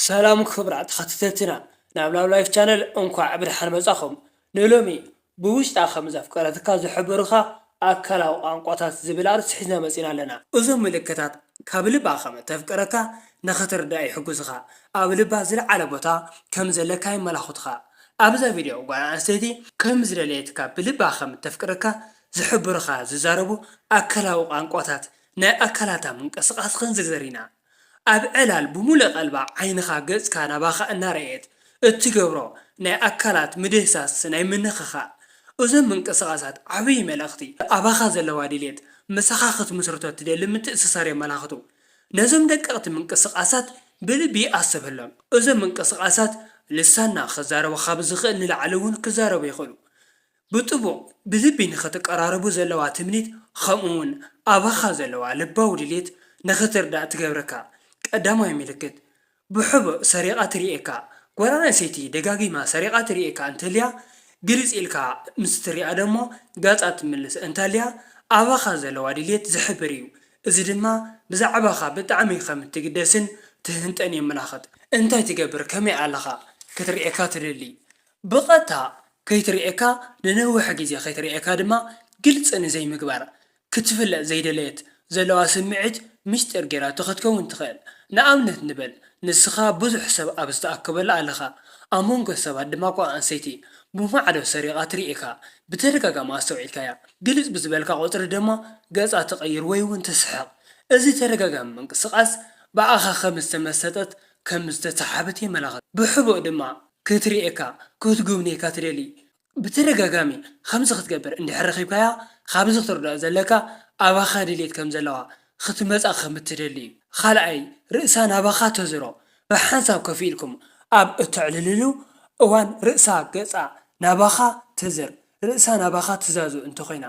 ሰላም ክቡራት ተኸታተልትና፣ ናብ ላቭ ላይፍ ቻነል እንኳዕ ብደሓን መጻኹም። ንሎሚ ብውሽጣ ከም ዘፍቀረትካ ዝሕብሩኻ ኣካላዊ ቋንቋታት ዝብል ኣርእስቲ ሒዝና መጺና ኣለና። እዞም ምልክታት ካብ ልባ ከም እተፍቅረካ ንኽትርዳእ ይሕግዙኻ። ኣብ ልባ ዝለዓለ ቦታ ከም ዘለካ የመላኽቱኻ። ኣብዛ ቪድዮ ጓል ኣንስተይቲ ከም ዝደለየትካ ብልባ ከም እተፍቅረካ ዝሕብሩኻ ዝዛረቡ ኣካላዊ ቋንቋታት ናይ ኣካላታ ምንቅስቓስ ክንዝርዝር ኢና። ኣብ ዕላል ብምሉእ ቀልባ ዓይንኻ ገጽካ ናባኻ እናረኣየት እትገብሮ ናይ ኣካላት ምድህሳስ ናይ ምንኽኻእ። እዞም ምንቅስቓሳት ዓብዪ መልእኽቲ ኣባኻ ዘለዋ ድሌት ምሳኻ ክትምስርቶ ትደሊ ምትእስሳር የመላኽቱ። ነዞም ደቀቕቲ ምንቅስቓሳት ብልቢ ኣስበሎም። እዞም ምንቅስቓሳት ልሳንና ክዛረቡ ካብ ዝኽእል ንላዕሊ እውን ክዛረቡ ይኽእሉ። ብጥቡቕ ብልቢ ንኽትቀራረቡ ዘለዋ ትምኒት ከምኡ እውን ኣባኻ ዘለዋ ልባዊ ድሌት ንኽትርዳእ ትገብረካ። ቀዳማይ ምልክት ብሕቡእ ሰሪቓ ትርእየካ። ጓል ኣንስተይቲ ደጋጊማ ሰሪቓ ትርእየካ እንተልያ፣ ግልጽ ኢልካ ምስ ትሪኣ ደሞ ገጻ ትምልስ እንተልያ ኣባኻ ዘለዋ ድሌት ዝሕብር እዩ። እዚ ድማ ብዛዕባኻ ብጣዕሚ ከም እትግደስን ትህንጠን የመላኽት። እንታይ ትገብር? ከመይ ኣለኻ? ክትርእየካ ትደሊ። ብቐጥታ ከይትርእየካ፣ ንነዊሕ ግዜ ከይትርእየካ ድማ ግልጺ ንዘይምግባር። ክትፍለጥ ዘይደለየት ዘለዋ ስምዒት ምስጢር ጌራቶ ክትከውን ትኽእል። ንኣብነት ንበል፣ ንስኻ ብዙሕ ሰብ ኣብ ዝተኣከበሉ ኣለኻ። ኣብ መንጎ ሰባት ድማ ጓል ኣንስተይቲ ብማዕዶ ሰሪቓ ትርእየካ። ብተደጋጋሚ ኣስተውዒልካያ። ግልጽ ብዝበልካ ቁጽሪ ድማ ገጻ ትቕይር ወይ እውን ትስሕቕ። እዚ ተደጋጋሚ ምንቅስቓስ ብኣኻ ከም ዝተመሰጠት፣ ከም ዝተሰሓበት የመላኽት። ብሕቡእ ድማ ክትርእየካ፣ ክትጉብንየካ ትደሊ። ብተደጋጋሚ ከምዚ ክትገብር እንድሕር ረኺብካያ፣ ካብዚ ክትርድኦ ዘለካ ኣባኻ ድሌት ከም ዘለዋ ክትመጻ ከም እትደሊ እዩ። ካልኣይ፣ ርእሳ ናባኻ ተዝሮ። ብሓንሳብ ኮፍ ኢልኩም ኣብ እተዕልልሉ እዋን ርእሳ ገጻ ናባኻ ተዝር፣ ርእሳ ናባኻ ትዛዙ እንተኾይና፣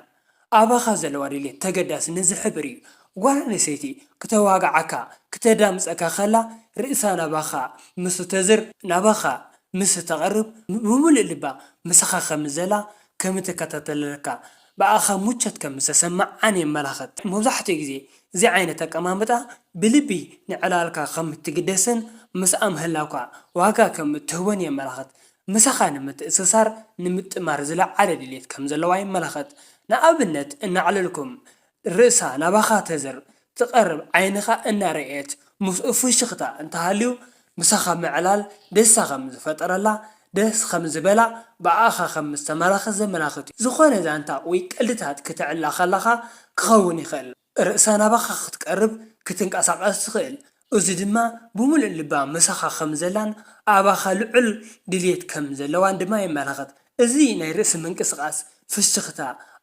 ኣባኻ ዘለዋ ድሌት ተገዳስነት ዝሕብር እዩ። ጓል ኣንስተይቲ ክተዋግዓካ፣ ክተዳምጸካ ከላ ርእሳ ናባኻ ምስ ተዝር፣ ናባኻ ምስ ተቐርብ ብምሉእ ልባ ምሳኻ ከም ዘላ፣ ከም እትከታተለካ፣ ብኣኻ ምቾት ከም ዝተሰምዓን የመላኽት። መብዛሕትኡ ግዜ እዚ ዓይነት ኣቀማምጣ ብልቢ ንዕላልካ ከም እትግደስን ምስኣ ምህላውካ ዋጋ ከም እትህቦን የመላኽት። ምሳኻ ንምትእስሳር ንምጥማር ዝለዓለ ድሌት ከም ዘለዋ የመላኽት። ንኣብነት እናዕለልኩም ርእሳ ናባኻ ተዝር ትቐርብ ዓይንኻ እናረኣየት ምስኡ ፍሽኽታ እንተሃልዩ ምሳኻ ምዕላል ደስታ ከም ዝፈጠረላ ደስ ከም ዝበላ ብኣኻ ከም ዝተመላኸት ዘመላኽት እዩ። ዝኾነ ዛንታ ወይ ቀልድታት ክተዕልላ ከለኻ ክኸውን ይኽእል። ርእሳ ናባኻ ክትቀርብ ክትንቀሳቐስ ትኽእል። እዚ ድማ ብምሉእ ልባ ምሳኻ ከም ዘላን ኣባኻ ልዑል ድልየት ከም ዘለዋን ድማ የመላኽት። እዚ ናይ ርእሲ ምንቅስቓስ፣ ፍሽኽታ፣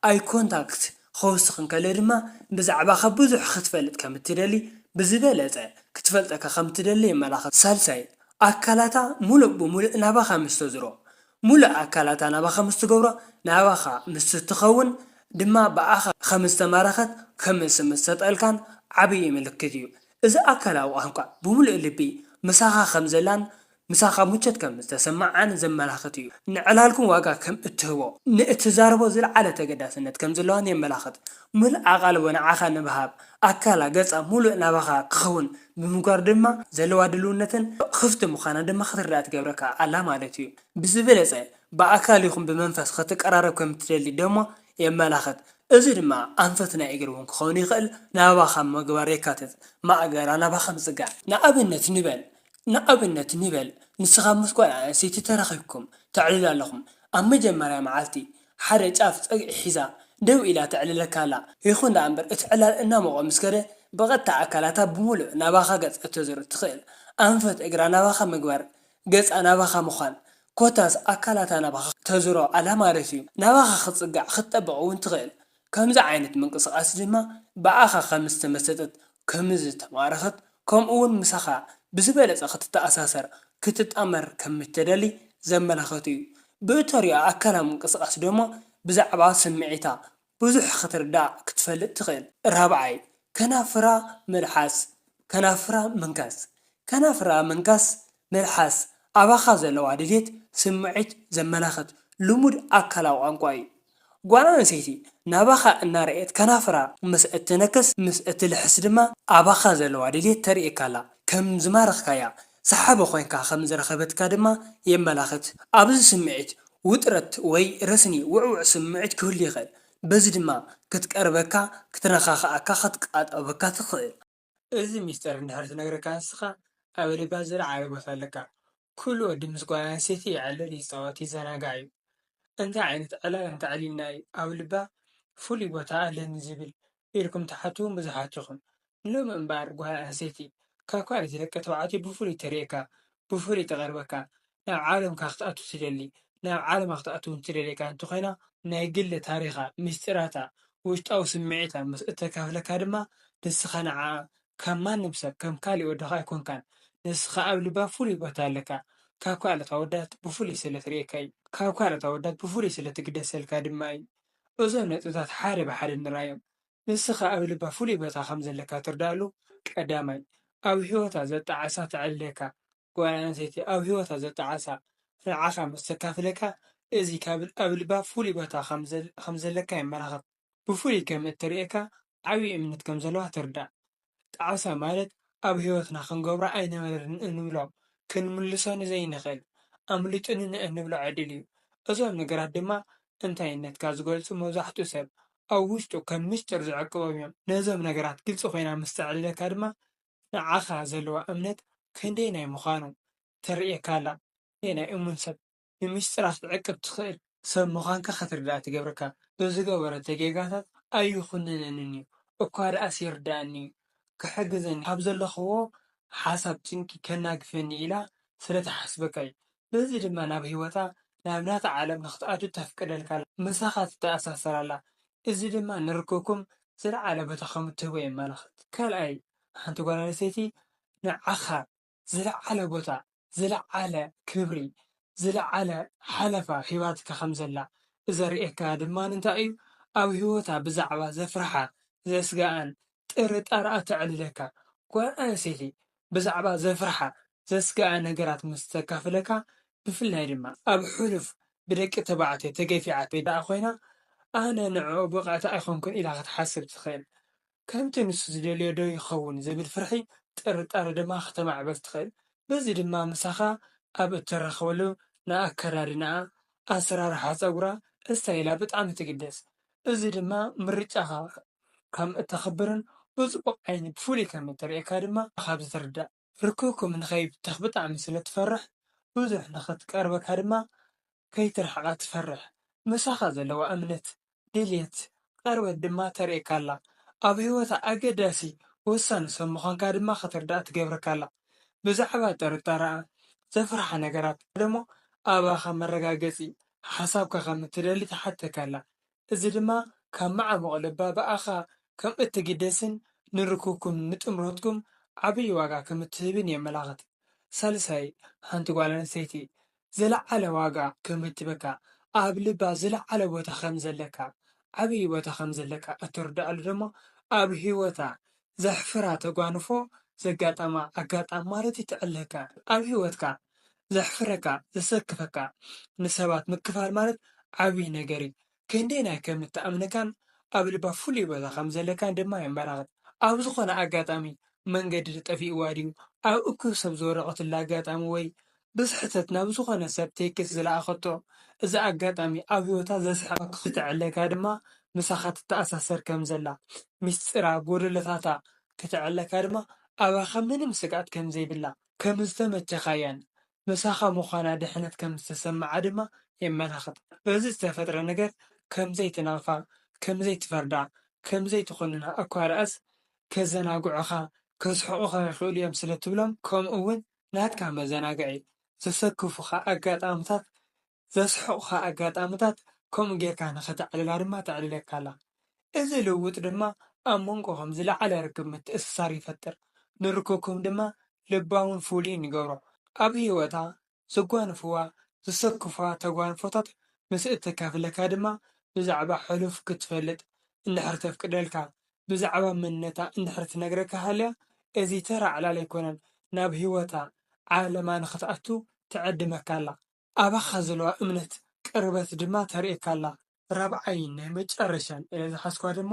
ኣይ ኮንታክት፣ ክወስኽ እንከሎ ድማ ብዛዕባኻ ብዙሕ ክትፈልጥ ከም እትደሊ፣ ብዝበለጸ ክትፈልጠካ ከም እትደሊ የመላኽት። ሳልሳይ፣ ኣካላታ ሙሉእ ብሙሉእ ናባኻ ምስ ተዝሮ። ሙሉእ ኣካላታ ናባኻ ምስ ትገብሮ፣ ናባኻ ምስ ትኸውን ድማ ብኣኻ ከም ዝተማረኸት ከም ዝምሰጠልካን ዓብዪ ምልክት እዩ። እዚ ኣካላዊ ቋንቋ ብሙሉእ ልቢ ምሳኻ ከም ዘላን ምሳኻ ምቾት ከም ዝተሰምዓን ዘመላኽት እዩ። ንዕላልኩም ዋጋ ከም እትህቦ፣ ንእትዛረቦ ዝለዓለ ተገዳስነት ከም ዘለዋን የመላኽት። ምሉእ ኣቓልቦ ንዓኻ ንምሃብ፣ ኣካላ፣ ገጻ፣ ሙሉእ ናባኻ ክኸውን ብምግባር ድማ ዘለዋ ድልውነትን ክፍቲ ምዃና ድማ ክትርዳእ ትገብረካ ኣላ ማለት እዩ። ብዝበለጸ ብኣካል ይኹን ብመንፈስ ክትቀራረብ ከም እትደሊ ደሞ የመላኽት። እዚ ድማ ኣንፈት ናይ እግሪ እውን ክኸውን ይኽእል፣ ናባኻ ምግባር የካትት። ማእገራ ናባኻ ምጽጋዕ። ንኣብነት ንበል፣ ንኣብነት ንበል፣ ንስኻ ምስ ጓል ኣንስተይቲ ተራኺብኩም ተዕልሉ ኣለኹም። ኣብ መጀመርያ መዓልቲ ሓደ ጫፍ ጸግዒ ሒዛ ደው ኢላ ተዕልለካ ኣላ። ይኹን ደኣ እምበር እቲ ዕላል እናሞቐ ምስ ከደ ብቐጥታ ኣካላታ ብምሉእ ናባኻ ገጽ እተዝር ትኽእል። ኣንፈት እግራ ናባኻ ምግባር፣ ገጻ ናባኻ ምዃን፣ ኮታስ ኣካላታ ናባኻ ተዝሮ ኣላ ማለት እዩ። ናባኻ ክትጽጋዕ ክትጠብቕ እውን ትኽእል። ከምዚ ዓይነት ምንቅስቓስ ድማ ብኣኻ ከም ዝተመሰጠት፣ ከም ዝተማረኸት፣ ከምኡ እውን ምሳኻ ብዝበለጸ ክትተኣሳሰር፣ ክትጣመር ከም እትደሊ ዘመላኽት እዩ። ብእተርእዮ ኣካላዊ ምንቅስቓስ ደሞ ብዛዕባ ስምዒታ ብዙሕ ክትርዳእ ክትፈልጥ ትኽእል። ራብዓይ፣ ከናፍራ ምልሓስ፣ ከናፍራ ምንካስ። ከናፍራ ምንካስ፣ ምልሓስ ኣባኻ ዘለዋ ድሌት ስምዒት ዘመላኽት ልሙድ ኣካላዊ ቋንቋ እዩ። ጓል ኣንስተይቲ ናባኻ እናረኣየት ከናፍራ ምስ እትነክስ፣ ምስ እትልሕስ ድማ ኣባኻ ዘለዋ ድሌት ተርእየካ ኣላ። ከም ዝማረኽካያ፣ ሰሓቢ ኮይንካ ከም ዝረኸበትካ ድማ የመላኽት። ኣብዚ ስምዒት ውጥረት ወይ ረስኒ ውዕውዕ ስምዒት ክህሉ ይኽእል። በዚ ድማ ክትቀርበካ፣ ክትነኻኽኣካ፣ ክትቃጠበካ ትኽእል። እዚ ሚስጥር እንድሕር ትነግረካ ንስኻ ኣብ ልባ ዝለዓለ ቦታ ኣለካ። ኩሉ ወዲ ምስ ጓል ኣንስተይቲ ይዕልል፣ ይጻወት፣ ይዘናጋዕ እዩ። እንታይ ዓይነት ዕላል እንተዕሊልና እዩ ኣብ ልባ ፍሉይ ቦታ ኣለኒ ዝብል ኢልኩም ትሓትዉ እውን ብዙሓት ኢኹም። ሎሚ እምበኣር ጓል ኣንስተይቲ ካብ ካልኦት ደቂ ተባዕትዮ ብፍሉይ ተርእየካ፣ ብፍሉይ ትቐርበካ፣ ናብ ዓለምካ ክትኣቱ ትደሊ፣ ናብ ዓለማ ክትኣቱ እውን ትደልየካ እንተኾይና፣ ናይ ግሊ ታሪኻ፣ ምስጢራታ፣ ውሽጣዊ ስምዒታ ምስ እተካፍለካ ድማ፣ ንስኻ ንዓኣ ካብ ማንም ሰብ ከም ካሊእ ወድኻ ኣይኮንካን። ንስኻ ኣብ ልባ ፍሉይ ቦታ ኣለካ። ካብ ካልኦት ኣወዳት ብፍሉይ ስለ ትርእየካ እዩ። ካብ ካልኦት ኣወዳት ብፍሉይ ስለ ትግደሰልካ ድማ እዩ። እዞም ነጥብታት ሓደ ብሓደ ንርኣዮም። ንስኻ ኣብ ልባ ፍሉይ ቦታ ከም ዘለካ ትርዳእሉ፣ ቀዳማይ፣ ኣብ ህይወታ ዘጣዕሳ ተዕልለካ። ጓል ኣንስተይቲ ኣብ ህይወታ ዘጣዕሳ ንዓኻ ምስ ተካፍለካ፣ እዚ ካብ ኣብ ልባ ፍሉይ ቦታ ከም ዘል-፣ ከም ዘለካ የመላኽት። ብፍሉይ ከም እትርእየካ ዓብዪ እምነት ከም ዘለዋ ትርዳእ። ጣዕሳ ማለት ኣብ ህይወትና ክንገብሮ ኣይነበረን እንብሎ፣ ክንምልሶ ንዘይንኽእል፣ ኣምሊጡኒ ንእንብሎ ዕድል እዩ። እዞም ነገራት ድማ እንታይነትካ ዝገልጹ፣ መብዛሕትኡ ሰብ ኣብ ውሽጡ ከም ምስጢር ዝዕቅቦም እዮም። ነዞም ነገራት ግልጺ ኮይና ምስ ተዕልለካ ድማ ንዓኻ ዘለዋ እምነት ክንደየናይ ምዃኑ ተርእየካ ኣላ። ክንደየናይ እሙን ሰብ፣ ንምስጢራት ክትዕቅብ ትኽእል ሰብ ምዃንካ ክትርዳእ ትገብረካ። ብዝገበረቶ ጌጋታት ኣይኹንነንን እዩ እኳ ደኣስ ይርድኣኒ እዩ። ክሕግዘኒ ካብ ዘለኽዎ ሓሳብ ጭንቂ ከናግፈኒ ኢላ ስለ ትሓስበካ እዩ። በዚ ድማ ናብ ህይወታ ናብ ናታ ዓለም ንኽትኣቱ ተፍቅደልካ ኣላ። ምሳኻ ትተኣሳሰር ኣላ። እዚ ድማ ንርክብኩም ዝለዓለ ቦታ ከም እትህቦ የመላኽት። ካልኣይ፣ ሓንቲ ጓል ኣንስተይቲ ንዓኻ ዝለዓለ ቦታ፣ ዝለዓለ ክብሪ፣ ዝለዓለ ሓለፋ ሂባትካ ከም ዘላ ዘርእየካ ድማ እንታይ እዩ? ኣብ ህይወታ ብዛዕባ ዘፍርሓ፣ ዘስግኣን ጥርጣረኣ ተዕልለካ። ጓል ኣንስተይቲ ብዛዕባ ዘፍርሓ፣ ዘስግኣ ነገራት ምስ ተካፍለካ፣ ብፍላይ ድማ ኣብ ሕሉፍ ብደቂ ተባዕትዮ ተገፊዓ ደኣ ኮይና፣ ኣነ ንዕኡ ብቕዕቲ ኣይኮንኩን ኢላ ክትሓስብ ትኽእል። ከምቲ ንሱ ዝደልዮ ዶ ይኸውን ዝብል ፍርሒ፣ ጥርጣረ ድማ ክተማዕብል ትኽእል። በዚ ድማ ምሳኻ ኣብ እትራኸበሉ ንኣከዳድናኣ፣ ኣሰራርሓ ጸጉራ፣ እስታይላ ብጣዕሚ ትግደስ። እዚ ድማ ምርጫኻ ከም እተኽብርን ብጽቡቕ ዓይኒ ብፍሉይ ከም እትርእየካ ድማ ካብዚ ትርዳእ። ርክብኩም ንኸይብተኽ ብጣዕሚ ስለ ትፈርሕ፣ ብዙሕ ንኽትቀርበካ ድማ ከይትርሕቓ ትፈርሕ። ምሳኻ ዘለዋ እምነት፣ ድልየት፣ ቐርበት ድማ ተርእየካ ኣላ። ኣብ ህይወታ ኣገዳሲ፣ ወሳኒ ሰብ ምዃንካ ድማ ኽትርዳእ ትገብረካ ኣላ። ብዛዕባ ጥርጣረኣ፣ ዘፍርሓ ነገራት ደሞ ኣባኻ መረጋገጺ ሓሳብካ ከም እትደሊ ትሓተካ ኣላ። እዚ ድማ ካብ መዓሙቕ ልባ ብኣኻ ከም እትግደስን ንርክብኩም ንጥምረትኩም ዓብዪ ዋጋ ከም እትህብን የመላኽት። ሳልሳይ፣ ሓንቲ ጓል ኣንስተይቲ ዝለዓለ ዋጋ ከም እትበካ፣ ኣብ ልባ ዝለዓለ ቦታ ከም ዘለካ፣ ዓብዪ ቦታ ከም ዘለካ እትርድኣሉ ደሞ ኣብ ህይወታ ዘሕፍራ ተጓንፎ ዘጋጠማ ኣጋጣሚ ማለት እዩ ትዕለካ። ኣብ ህይወትካ ዘሕፍረካ፣ ዘሰክፈካ ንሰባት ምክፋል ማለት ዓብዪ ነገር እዩ። ክንደየናይ ከም እትኣምነካን ኣብ ልባ ፍሉይ ቦታ ከም ዘለካን ድማ የመላኽት። ኣብ ዝኾነ ኣጋጣሚ መንገዲ ተጠፊእዋ ድዩ? ኣብ እኩብ ሰብ ዝወደቐትሉ ኣጋጣሚ ወይ ብስሕተት ናብ ዝኾነ ሰብ ቴክስት ዝለኣኸቶ፣ እዚ ኣጋጣሚ ኣብ ህይወታ ዘስሕቐካ ክትዕለካ ድማ ምሳኻ ትተኣሳሰር ከም ዘላ፣ ምስጢራ፣ ጎደሎታታ ክትዕለካ ድማ ኣባኻ ምንም ስግኣት ከም ዘይብላ፣ ከም ዝተመቸኻያን ምሳኻ ምዃና ድሕነት ከም ዝተሰምዓ ድማ የመላኽት። በዚ ዝተፈጥረ ነገር ከም ዘይትነቕፋ፣ ከም ዘይትፈርዳ፣ ከም ዘይትኹንና እኳ ደኣስ ከዘናግዑኻ፣ ከስሕቑኻ ይኽእሉ እዮም ስለ ትብሎም፣ ከምኡ እውን ናትካ መዘናግዒ ዘሰክፉኻ ኣጋጣምታት፣ ዘስሕቑኻ ኣጋጣምታት ከምኡ ጌርካ ንኽተዕልላ ድማ ተዕልለካ ኣላ። እዚ ልውውጥ ድማ ኣብ መንጎኹም ዝለዓለ ርክብ ምትእስሳር ይፈጥር፣ ንርክብኩም ድማ ልባውን ፍሉይን ይገብሮ። ኣብ ህይወታ ዘጓንፍዋ፣ ዘሰክፍዋ ተጓንፎታት ምስ እተካፍለካ ድማ ብዛዕባ ሕሉፍ ክትፈልጥ እንድሕር ተፍቅደልካ፣ ብዛዕባ መንነታ እንድሕር ትነግረካ ሃልያ፣ እዚ ተራ ዕላል ኣይኮነን፣ ናብ ህይወታ፣ ዓለማ ንኽትኣቱ ትዕድመካ ኣላ። ኣባኻ ዘለዋ እምነት፣ ቅርበት ድማ ተርእየካ ኣላ። ራብዓይን ናይ መጨረሻን ኢለ ዝሓዝኳ ደሞ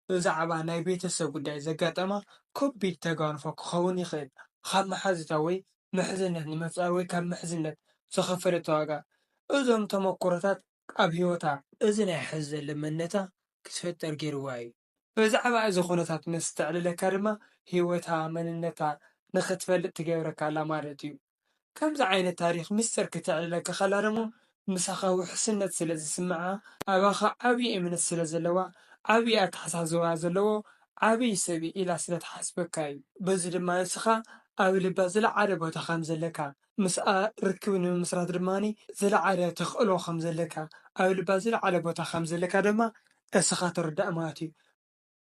ብዛዕባ ናይ ቤተሰብ ጉዳይ ዘጋጠማ ከቢድ ተጓንፎ ክኸውን ይኽእል። ካብ መሓዙታ ወይ ምሕዝነት ንምፍጣር ወይ ካብ ምሕዝነት ዝኸፈለቶ ዋጋ፣ እዞም ተመኩሮታት ኣብ ህይወታ እዚ ናይ ሕዚ ዘሎ መንነታ ክትፈጥር ገይርዋ እዩ። ብዛዕባ እዚ ኩነታት ምስ ተዕልለካ ድማ ህይወታ፣ መንነታ ንኽትፈልጥ ትገብረካ ኣላ ማለት እዩ። ከምዚ ዓይነት ታሪኽ ምስጢር ክተዕልለካ ከላ ደሞ ምሳኻ ውሕስነት ስለ ዝስምዓ፣ ኣባኻ ዓብዪ እምነት ስለ ዘለዋ፣ ዓብዪ ኣተሓሳስባ ዘለዎ ዓብዪ ሰብ ኢላ ስለ ትሓስበካ እዩ። በዚ ድማ ንስኻ ኣብ ልባ ዝለዓለ ቦታ ከም ዘለካ፣ ምስኣ ርክብ ንምምስራት ድማ ዝለዓለ ተኽእሎ ከም ዘለካ፣ ኣብ ልባ ዝለዓለ ቦታ ከም ዘለካ ድማ እስኻ ትርዳእ ማለት እዩ።